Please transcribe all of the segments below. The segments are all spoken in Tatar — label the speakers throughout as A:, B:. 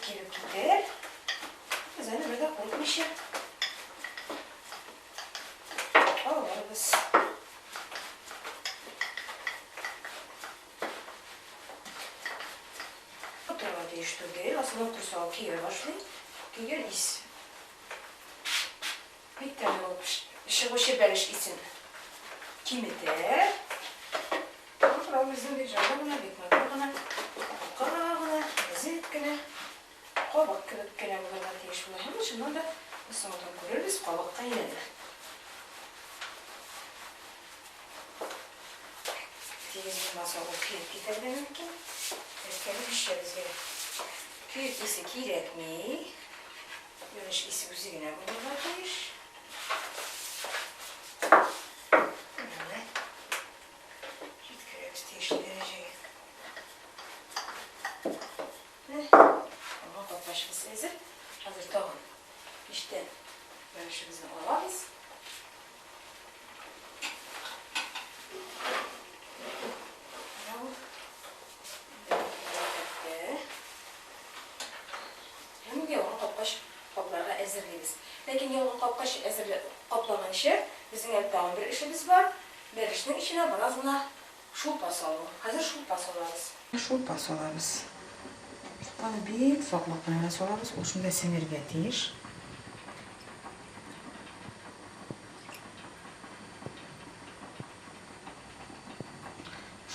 A: килеп китәр. Без аны бер дә курыкмыйча алырбыз. Утырырга тиеш түгел, асылынып торса ул көя башлый. Көйгән ис бик тәмле булып чыгучы бәлеш исен киметә. Шуңа безнең бик җайлы гына, бик матур гына, капка гына, нәзек кенә, кабык кебек кенә булырга тиеш була. Һәм чыннан да без соңыннан күрербез, кабыкка әйләнер. Тигез булмаса, ул көеп китәргә мөмкин. Әйткәнебезчә, безгә көек исе кирәкми. Бәлеш исе үзе генә булырга тиеш. Менә җиткерәбез тиешле дәрәҗәгә. Менә алма капкачыбыз әзер. Хәзер тагын мичтән бәлешебезне алабыз. Менә ул. Һәм ялгын капкач капларга әзерлибез. Ләкин ялгын капкач әзерле каплаганчы, безнең әле тагын бер эшебез бар. Бәлешнең эченә бераз гына шулпа салу. Хәзер шулпа салабыз. Шулпа салабыз. Шулпаны бик саклык белән генә салабыз, ул шунда сеңергә тиеш.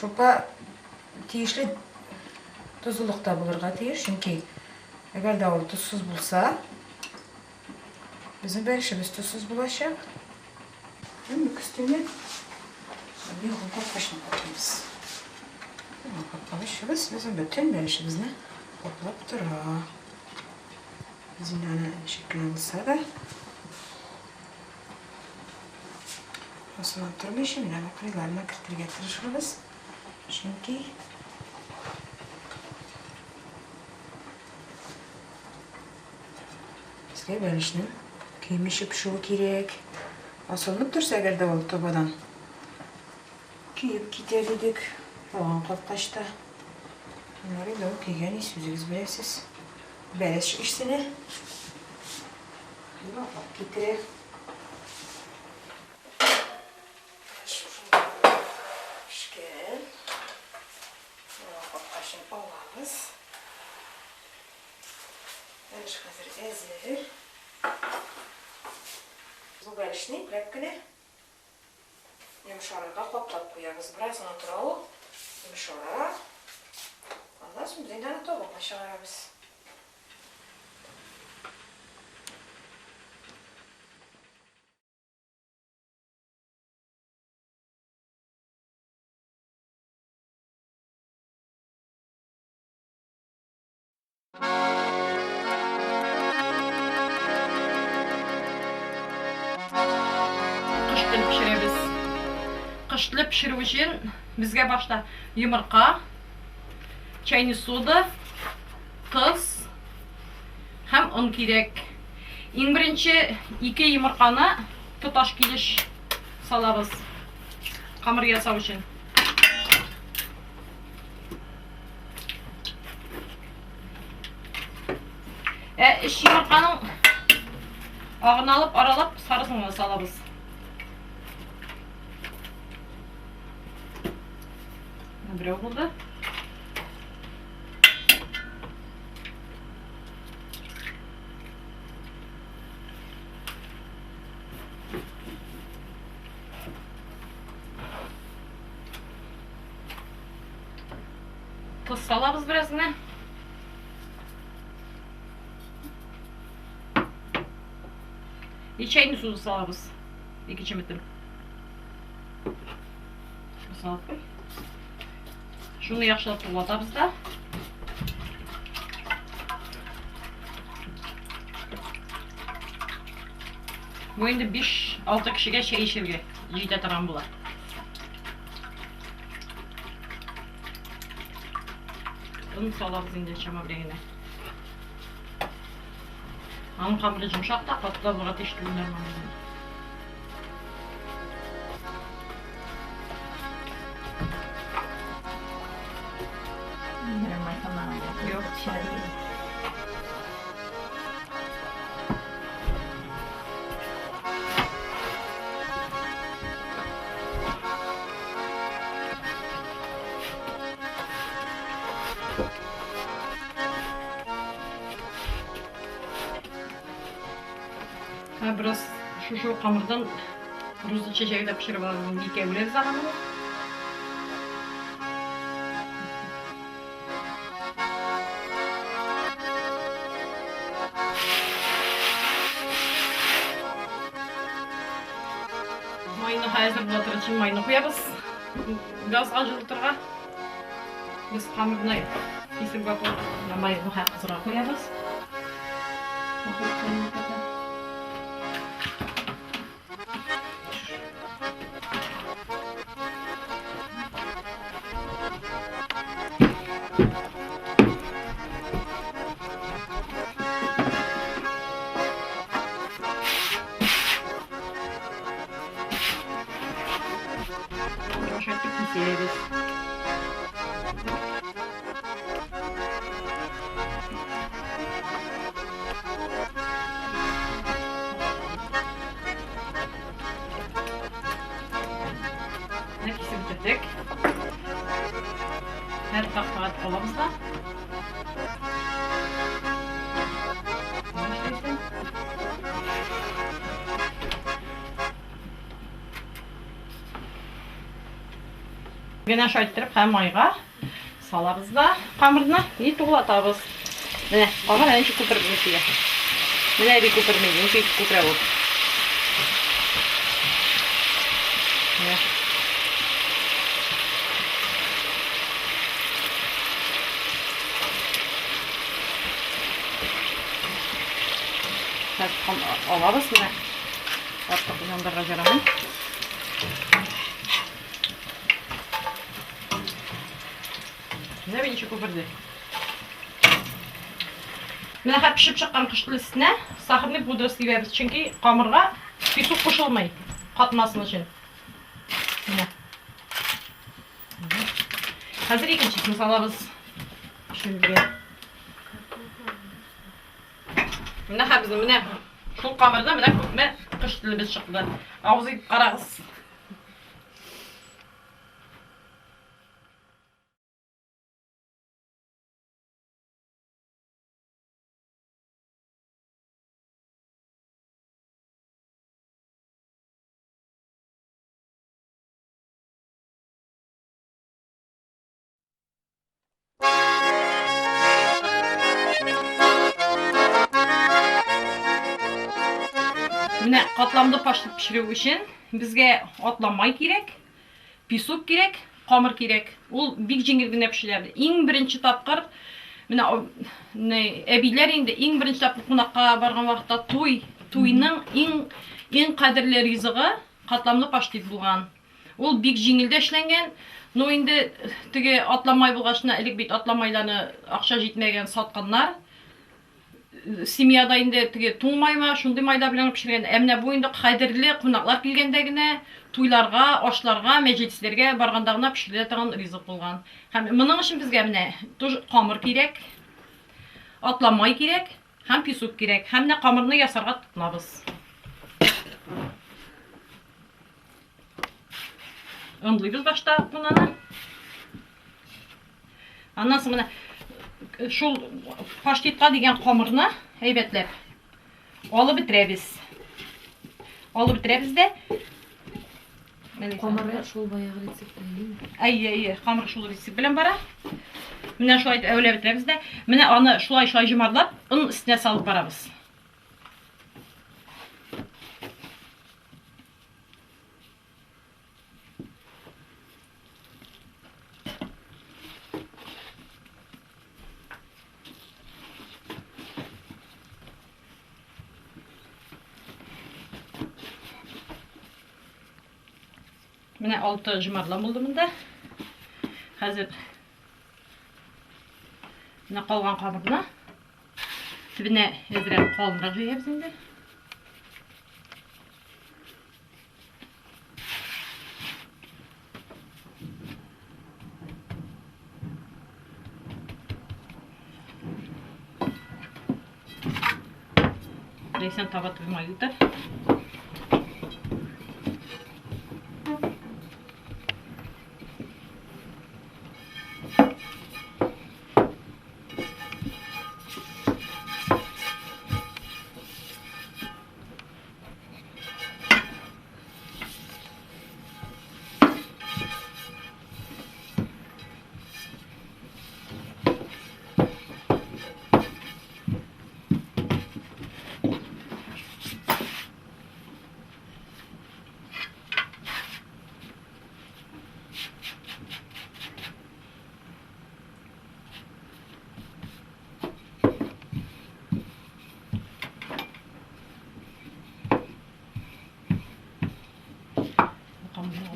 A: Шулпа тиешле тозлылыкта булырга тиеш, чөнки әгәр дә ул тозсыз булса, безнең бәлешебез тозсыз булачак. Һәм өстенә ягын капкачны каплыйбыз. Ягын капкачыбыз безнең бөтен бәлешебезне каплап тора. Без инде аны ничек кенә булса да асылынып тормыйча, менә бу кырыйларына кертергә тырышырбыз. Чөнки безгә бәлешнең көймичә пешүе кирәк. Асылынып торса, әгәр дә ул табадан көеп китәр идек. Калган капкачта. Аннары инде ул көйгән ис, үзегез беләсез. Бәлеш исенә ваклап китерә. Пешкән. Капкачын алабыз. Бәлеш хәзер әзер. Бу бәлешне ипләп кенә йомшарырга каплап куябыз. Бераз гына тора ул, йомшара. Аннан соң без инде аны табага чыгарабыз.
B: Кош теле пешерәбез. Кош теле пешерү өчен безгә башта йомырка, чайный сода, тоз һәм он кирәк. Иң беренче ике йомырканы тоташ килеш салабыз камыр ясау өчен. Ә өч йомырканың агын алып, аралап, сарысын гына салабыз. Берәү булды. Тоз салабыз бераз гына. И чайный суды салабыз. Ике чеметем. Салып куй. Шуны яхшылап туглатабыз да. Бу инде 5-6 кешегә чәй эчәргә җитә торган була. Он салабыз инде чама белән генә. Аның камыры йомшак та, каты да булырга тиеш түгел нормально. Юк. Менә бераз шушы камырдан роза чәчәге дә пешереп алабыз. Икәүләп аны. Майны хәзер була торган майны куябыз. Газга җылытырга. Без камырны кисеп ваклап, майны кызырга куябыз. Шайтып кисәбез. Менә кисеп бетердек. Һәр тактага алабыз да. Генә шайттырып һәм майга салабыз да камырны и туглатабыз. Менә камыр әнә ничек күпереп килә. Менә бик күперми, ничек күперә ул. Менә. Алабыз менә. Артык яндырырга ярамый. Менә бит ничек күперде. Менә хәзер пешеп чыккан кош өстенә сахарный пудра сибәбез, чөнки камырга песок кушылмый, катмасын өчен. Менә. Хәзер икенчесен салабыз. Пешерергә. Менә хәзер менә шул камырда менә күпме кош телебез чыкты. Авыз итеп карагыз. Менә катламлы паштет пешерү өчен безгә атламай кирәк, песок кирәк, камыр кирәк. Ул бик җиңел генә пешерә. Иң беренче тапкыр менә әбиләр инде иң беренче тапкыр кунакка барган вакытта туй, туйның иң иң кадерле ризыгы катламлы паштет булган. Ул бик җиңел дә эшләнгән. Ну инде теге атламай булгач, элек бит атламайларны акча җитмәгән сатканнар. Семьяда инде теге туң майма, шундый майлар белән пешергән. Ә менә бу инде кадерле кунаклар килгәндә генә, туйларга, ашларга, мәҗлесләргә барганда гына пешерелә торган ризык булган. Һәм моның өчен безгә менә тоже камыр кирәк, атламай кирәк һәм песок кирәк. Һәм менә камырны ясарга тотынабыз. Онлыйбыз башта кунаны. Аннан соң менә шул паштетка дигән камырны әйбәтләп алып бетерәбез. Алып бетерәбез дә.
A: Камыры шул баягы рецепт белән.
B: Әйе, әйе, камыр шул рецепт белән бара. Менә шулай итеп әвәләп бетерәбез дә. Менә аны шулай-шулай җомарлап, он өстенә салып барабыз. Менә алты җомарлам булды монда. Хәзер менә калган камырны төбенә әзрәк калынрак җәябез инде. Ләйсән таба төбе май үтә.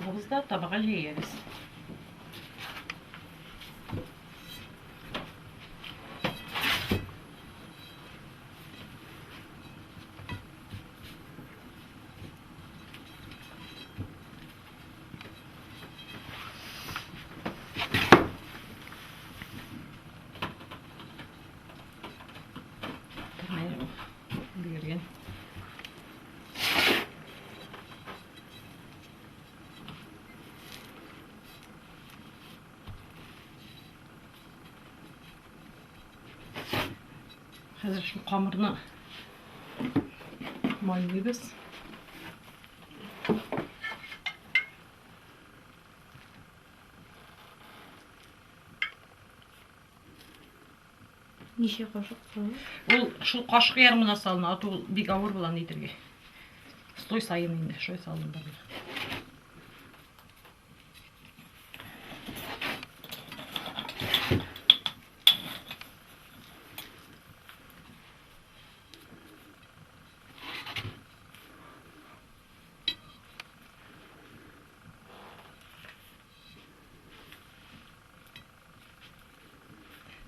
B: Алабыз да табага җәябез. Биргән. Хәзер шул камырны майлыйбыз.
C: Ничә кашык салына?
B: Ул шул кашык ярымына салына, а то ул бик авыр була нитергә. Слой саен инде, шулай салынып бара.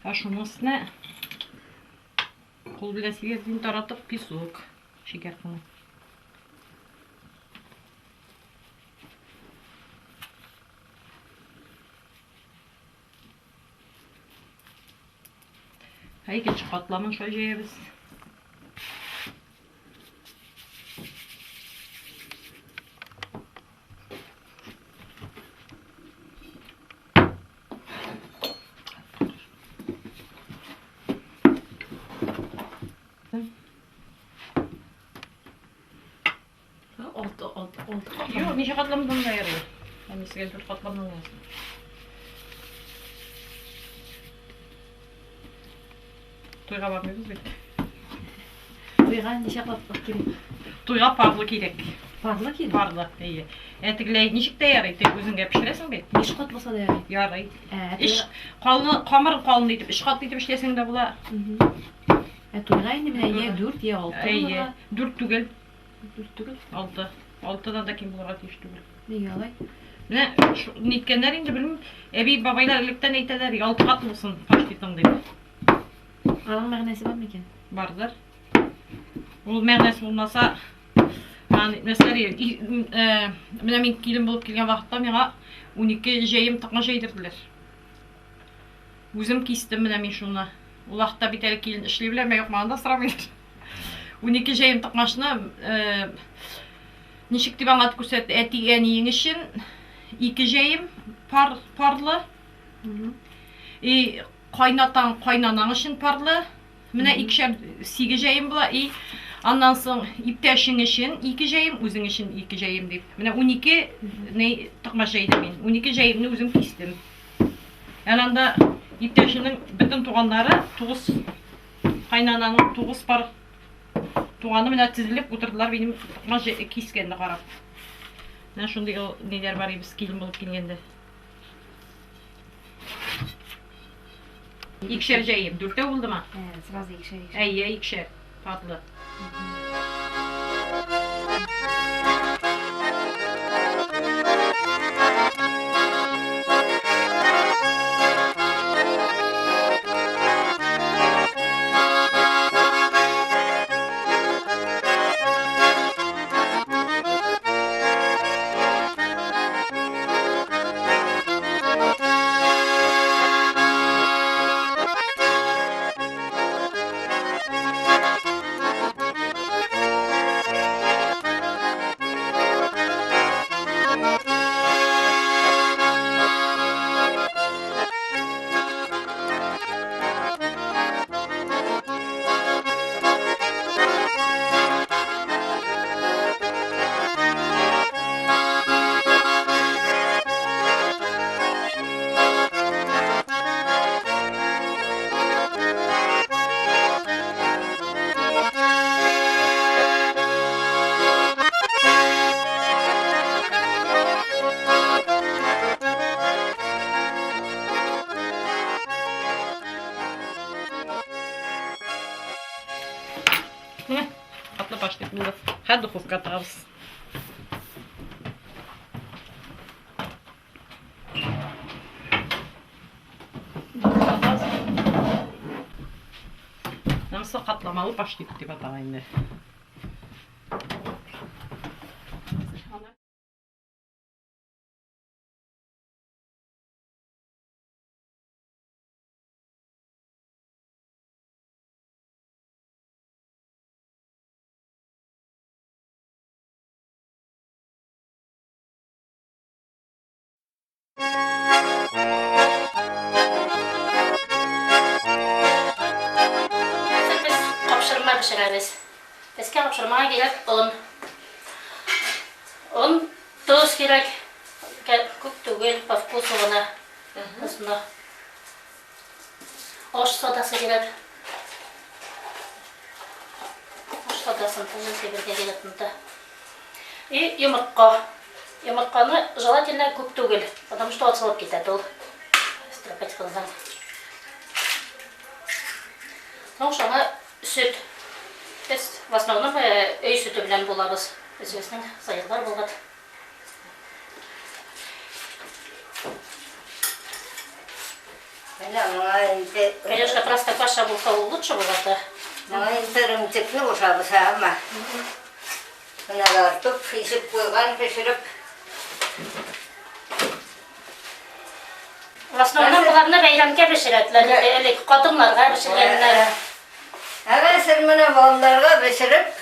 B: Ә шуның өстенә кул белән сигез таратып песок, шикәр комы. Ә икенче катламын шулай җәябез.
C: Алты, алты, алты катлам.
B: Юк, ничә катламдан да ярый. Әнисегә дүрт катламдан да ярый. Туйга бармыйбыз бит.
C: Туйга ничә катлам кирәк?
B: Туйга парлы кирәк.
C: Парлы кирәк?
B: Парлы, әйе. Ә тегеләй ничек тә ярый, теге үзеңгә пешерәсең бит.
C: Биш кат булса да ярый.
B: Ярый.
C: Ә,
B: Өч калын, камырын калын итеп, өч катлы итеп эшләсәң дә була.
C: Ә туйга инде менә я дүрт, я алты
B: Әйе.
C: булырга.
B: Дүрт түгел,
C: Дүрт түгел.
B: алты. Алтыдан да ким булырга тиеш түгел.
C: Нигә алай?
B: Менә ниткәннәр инде белмим. Әби бабайлар электән әйтәләр, алты катлы булсын паштетың дип.
C: Аның мәгънәсе бар микән?
B: Бардыр. Ул мәгънәсе булмаса, аны итмәсләр. Менә мин килен булып килгән вакытта миңа 12 җәем токмач җәйдерделәр. Үзем кистем менә мин шуны. Ул вакытта бит әле килен эшли беләме, юкмы, аны да сорамыйлар. 12 җәем токмачны ничек дип аңлатып күрсәтте, әти әниең өчен 2 җәем пар, парлы. И кайнатаң, кайнанаң өчен парлы. Менә икешәр сигез җәем була. И аннан соң иптәшең өчен 2 җәем, үзең өчен 2 җәем дип. Менә 12 ни токмач җәйдем мин. 12 җәемне үзем кистем. Әле анда иптәшенең бөтен туганнары 9 кайнананың 9 пар туганы менә тезелеп утырдылар минем токмач кискәнне карап. Менә шундый ул ниләр бар без килен булып килгәндә. Икешәр җәем, дүртәү булдымы?
C: Сразу икешәр, икешәр.
B: Әйе, икешәр. Татлы. Менә, татлы паштет булды. Хәзер духовка тыгабыз. Монысы катламалы паштет дип атала инде.
D: Хәзер без капшырма пешерәбез. Безгә капшырмага кирәк он. Он, тоз кирәк. Күп түгел, по вкусу гына. Тозны. Аш содасы кирәк. Аш содасын тоже сибергә кирәк монда. И йомырка. Йомырканы желательно күп түгел, потому что ачылып китә ул. Стряпать кылсаң. Соң шуңа сөт. Без в основном өй сөте белән булабыз. Үзебезнең сыерлар булган.
E: Менә моңа инде.
D: Конечно, простокваша булса ул лучше була да.
E: Моңа инде эремчекне кушабыз, әмма. Менә тартып, ишеп куйган, пешереп.
D: В основном боларны бәйрәмгә пешерәтләр иде элек, кадымнарга пешергәннәр.
E: Ә хәзер менә балаларга пешереп,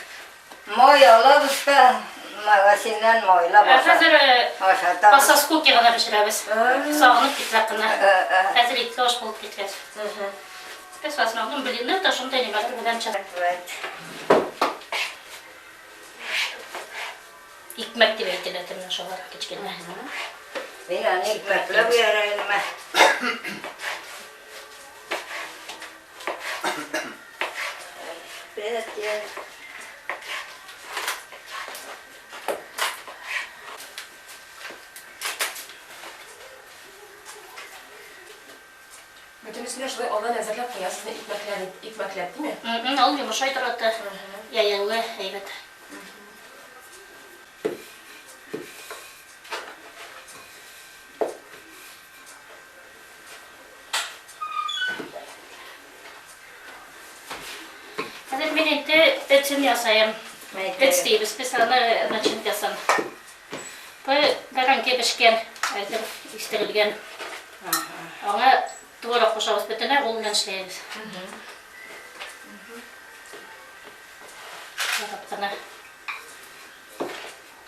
E: май алабыз да, магазиннан майлап
D: Ә хәзер
E: ашатабыз.
D: по соскуке гына пешерәбез. Сагынып китсәк кенә. Хәзер итле аш булып киткәч. Без в основном блины да шундай нәмәләр белән чыга. Икмәк дип әйтелә менә шулар кечкенә.
E: Мин аны икмәкләп ярайынмы?
A: Бөтенесен дә шулай алдан әзерләп куясызмы, икмәкләр, икмәкләп, димме?
D: Ул йомшай тора да, яялы әйбәт. Хәзер мин инде этен ясаем. Эт дибез, без аны начинкасын. Бу бәрәңге пешкән, әзер үстерелгән. Аңа творог кушабыз бөтенләй, ул белән эшләйбез. Карап кына.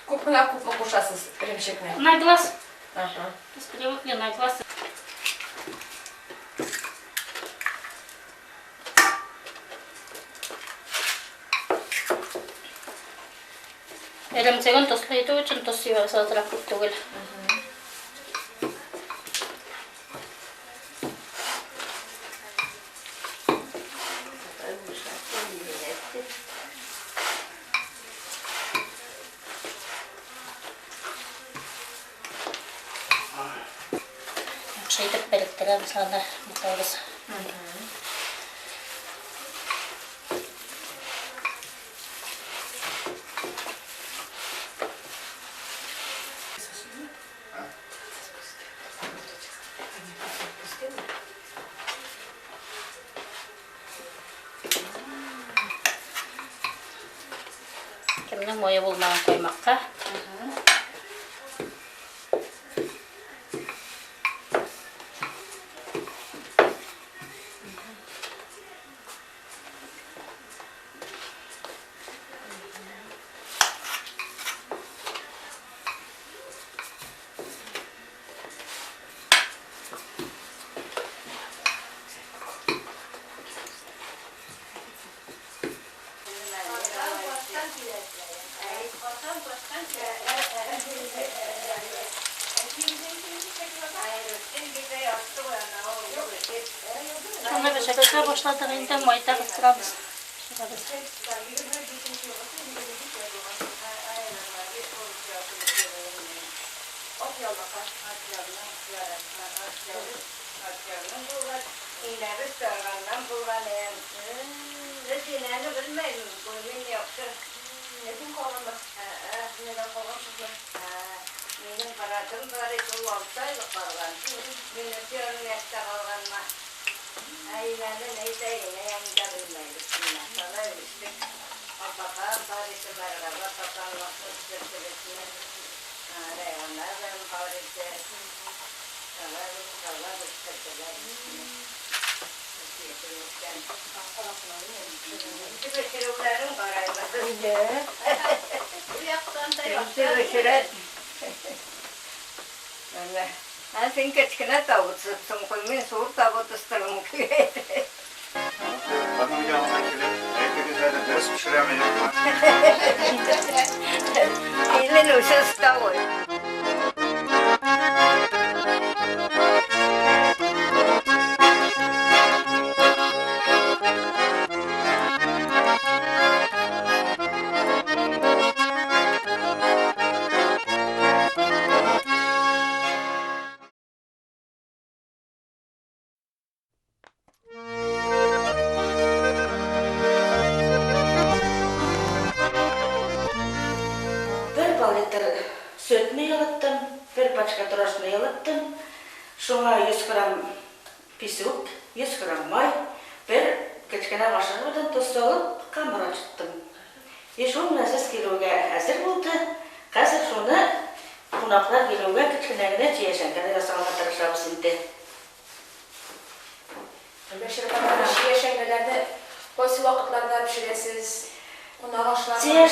A: Күпме күпме кушасыз эремчекне?
D: На глаз.
A: Ага.
D: Без привыкли на глаз. Эремчеген тослы итү өчен тоз сибәбез азрак, күп түгел. Яхшы итеп беректерәбез аны, бутабыз. Кемнең мае булмаган каймакка. Шуны пешерергә башладык инде, майда кыздырабыз. Пешерәбез.
E: Инәбез тарганнан булган. Без инәне белмәйм, мин яхшы.
A: Нәдин калганмы? Нәдән калгансызмы?
E: Минем братым бар иде, ул 6 айлык калган. Мин 3,5 яшьтә калганмы. Ә инәне нәйтә, инәем дә белмәйбез. үстек. Апакам бар иде, Мәргәбә апакам вакыт үстерде безне. Рәйхана апам бар иде. Алар, алар үстерделәр безне. Без ятимлектән. Инде пешерүләрен карайбыз. Инде пешерә. Менә. Ә син кечкенә табутсың, куй, мин зур табут ыстыргым килә иде.
F: Аның янына килеп, әйтегез әле, дөрес пешерәме, юкмы?
E: Килен үзе оста ул.
G: Бер пол-литр сөтне җылыттым, бер пачка творожны җылыттым. Шуңа 100 грамм песок, 100 грамм май, бер кечкенә кашыгы белән тоз салып, камыр ачыттым. И шул менә сез килүгә әзер булды. Хәзер шуны кунаклар килүгә кечкенә генә чия шәңгәле ясарга тырышабыз инде.
A: Бәшир апа, менә чия шәңгәләрне кайсы вакытларда пешерәсез? Кунак ашларына?
G: Чия